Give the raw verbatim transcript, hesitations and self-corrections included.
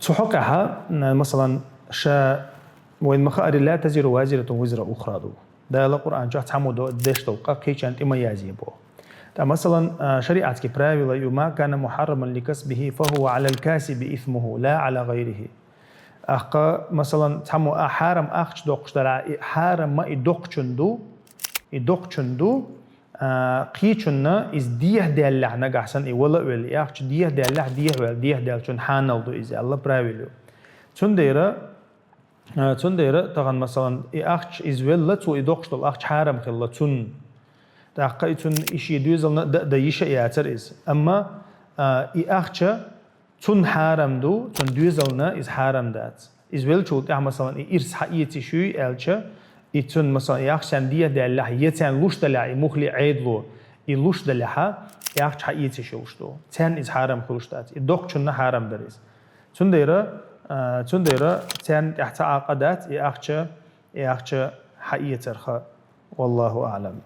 Цу хьокъехьа, м, масалан, ша вайн ма хаъара, لا تزر وازرة وزر أخرى ду. Дала Къуръан чохь цхьаммо до-, деш долу къа кхечарна тӀе ма язъе бо. ТӀа, масалан, а, шариатский правила ю: ما كان محرما لكسبه فهو على الكاسب إثمه لا على غيره. Ахкха, масалан, цхьаммо а хьарам ахча доккхуш дарахь, и хьарам ма и доккхучун ду, и доккхучун ду, а, кхечунна иза дехьа даьллехь, нагахь санна и вала а велла, и ахча дехьа даьллехь, дехьа ваьлла, дехьа даьллачун хьанал ду иза, аьлла правила ю. Цундела, а, цундела тахана, масалан, и ахча иза велла, цо и доккхуш долу ахча хьарам хилла цунна. ТӀаккха и цунна и шен доьзална дан а дан йиш а яцара иза. Амма, а, и ахча цунна хьарам ду, цунна доьзална иза хьарам дац. Иза веллачул тӀаьхьа, масалан, и ирс хьаэца йиш юй аьлча, и цунна, масалан, и ахча царна дехьа даьллехь, я царна луш далехь, и мухӀли, Ӏедало, и луш далехьа, и ахча хьаэца йиш йолуш ду. Царна иза хьарам хуьлуш дац. И доккхучунна хьарам дара иза. Цундела, а, цундела царна тӀехь цхьа а къа дац, и ахча, и ахча хьаэцарха. والله أعلم.